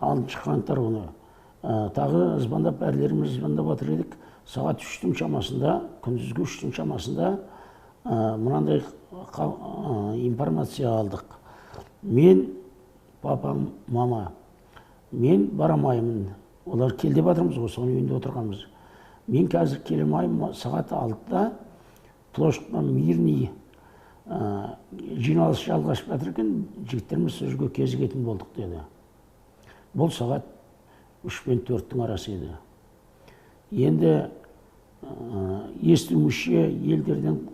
6 қаңтар күні тағы звондап, әрлеріміз звондап отыр едік. Сағат 3-тің шамасында, күндізгі 3-тің шамасында мынандай информация алдық. Мен, папам, мама, мен барамаймын. Олар кел деп жатырмыз ғой, соның үйінде отырғанбыз. Мен қазір келе алмаймын, сағат 6-да площадь Мирный жиналыс жалғасып жатыр екен, жігіттеріміз сол жерге кезігетін болдық деді. Бұл сағат 3 пен 4-тің арасы еді. Енді естуімізше елдерден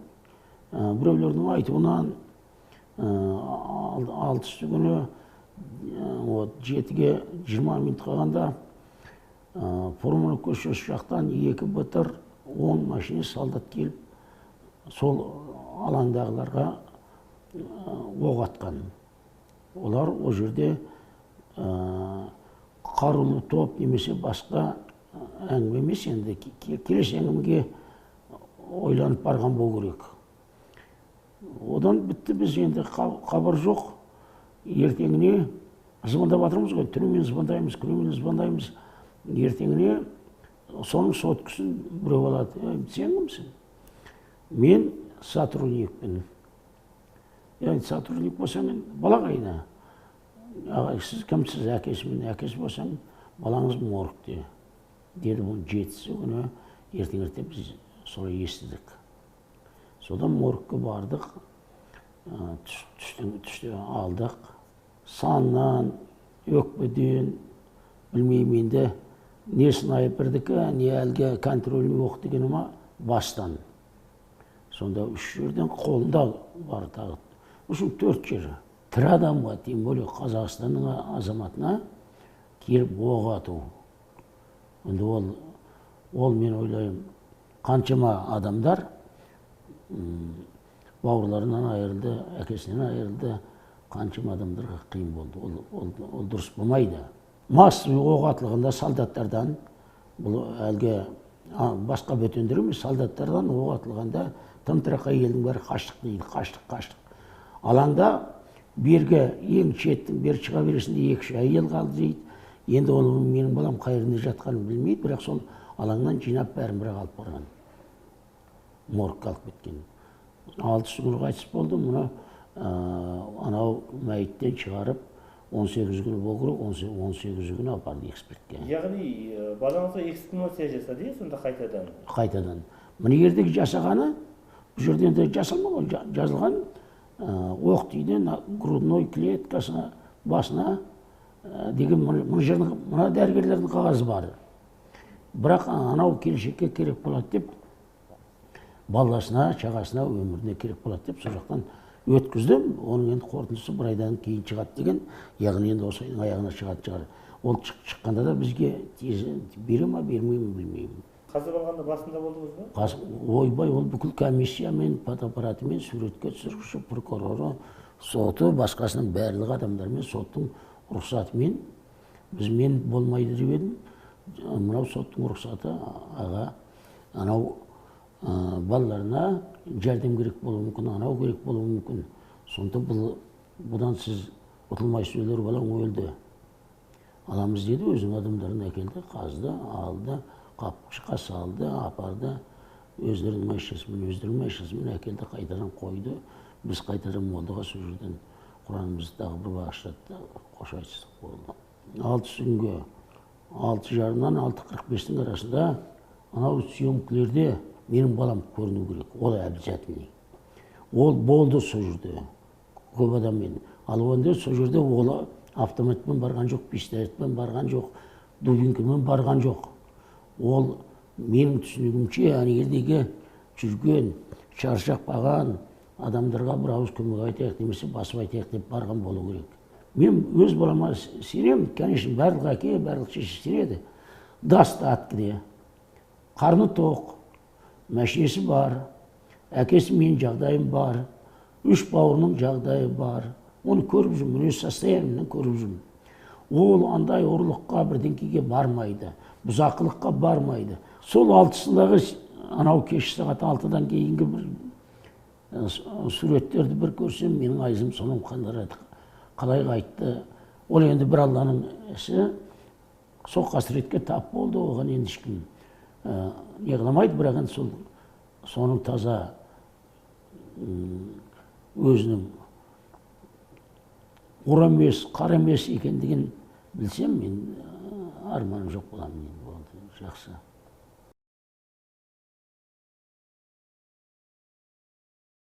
біреулердің айтуынан 6 күні 7-ге 20 минут қалғанда Фурманов көшесі жақтан 2 БТР 10 машина солдат келіп сол алаңдағыларға оқ атқан. Олар ол жерде қарулы топ немесе басқа әңгіме емес, енді келесі әңгімеге ойланып барған болу керек. Одан бітті, біз енді хабар жоқ. Ертеңіне звондап жатырмыз ғой, түнімен звондаймыз, күнімен звондаймыз. Ертеңіне соның соткасын біреу алады. Сен кімсің? Мен сотрудникпін. Енді сотрудник болсаң, бала қайда? Сіз кімсіз? Әкесімін. Әкесі болсаң, балаңыз моргте деді. Бұл 7 күні ертең ерте біз солай естідік. Содан моргке бардық, түсте алдық. Саннан, өкпеден, білмеймін енді, не снайпердікі, не әлгі контрольный оқ дегені ма, бастан. Сонда 3 жерден қолында бар тағы. Үшін 4 жері. Тірі адамға, тем более Қазақстанның азаматына келіп оқ ату. Енді ол мен ойлаймын, қаншама адамдар бауырларынан айырылды, әкесінен айырылды, қаншама адамдарға қиын болды. Ол дұрыс болмайды. Массовый оқ атылғанда солдаттардан, бұл әлгі басқа бөтендер емес, солдаттардан оқ атылғанда тым-тырақай елдің бәрі қаштық дейді, қаштық, қаштық. Алаңда бергі ең шеттің бері шыға бересінде 2 әйел қалды дейді. Енді ол менің балам қайырында жатқанын білмейді, бірақ сол алаңнан жинап бәрін бірақ алып барған. Моргқа алып кеткен. 6 күні қайтыс болды, мұны анау мәйіттен шығарып 18 күні болу керек, 18 күні апарды экспертке. Яғни балаңызға эксгумация жасады, сонда қайтадан? Қайтадан. Мына жердегі жасағаны, бұл жерде енді жасалмаған, жазылған оқ тиді грудной клеткасына, басына деген мына жердің, мына дәрігерлердің қағазы бар. Бірақ анау келешекке керек болады деп, баласына, шағасына, өміріне керек болады деп сол жақтан өткіздім. Оның енді қорытындысы бір айдан кейін шығады деген, яғни енді осы айдың аяғына шығатын шығар. Ол шыққанда да бізге тез бере ма, бермей ме білмеймін. Қазып алғанда басында болдыңыз ба? Ойбай, ол бүкіл комиссиямен, фотоаппаратымен, суретке түсіргіші, прокуроры, соты, басқасының барлығы адамдармен, соттың рұқсатымен, біз мен болмайды деп едім. Мынау соттың рұқсаты, аға, анау балаларына жәрдем керек болуы мүмкін, анау керек болуы мүмкін. Сонда бұдан сіз ұтылмайсыз, өлер балаң өлді. Аламыз деді, өзінің адамдарын әкелді, қазды, алды, қапшыққа салды, апарды, өздерінің машинасымен, өздерінің машинасымен әкелді, қайтадан қойды. Біз қайтадан молдаға сол жерден Құранымызды тағы бір бағыштады, қош айтыстық болды. 6 күнге, 6:30-нан 6:45-тің арасында анау съемкілерде менің балам көріну керек, ол обязательный. Ол болды сол жерде, көп адаммен. Ал онда сол жерде ол автоматпен барған жоқ, пистолетпен барған жоқ, дубинкамен барған жоқ. Ол менің түсінігімше, ана елдегі жүрген, шаршап қалған адамдарға бір ауыз көмек айтайық, немесе басып айтайық деп барған болу керек. Мен өз балама сенемін, конечно, барлық әке, барлық шеше сенеді. Достаткіде, қарны тоқ, машинесі бар, әкесі менің жағдайым бар, 3 бауырының жағдайы бар. Оны көріп жүрмін, өз состояниемнен көріп жүрмін. Ол андай ұрлыққа, бірдеңкеге бармайды, бұзақылыққа бармайды. Сол 6-сындағы анау кеш сағат 6-дан кейінгі бір суреттерді бір көрсем, менің айызым соның қандырады. Қалай қайтты, Ол енді бір Алланың ісі, сол қасіретке тап болды, оған енді ешкім не қыламайды, бірақ енді сол соның таза өзінің ұры емес, қара емес екендігін білсем, мен арманым жоқ боламын енді, болды, жақсы.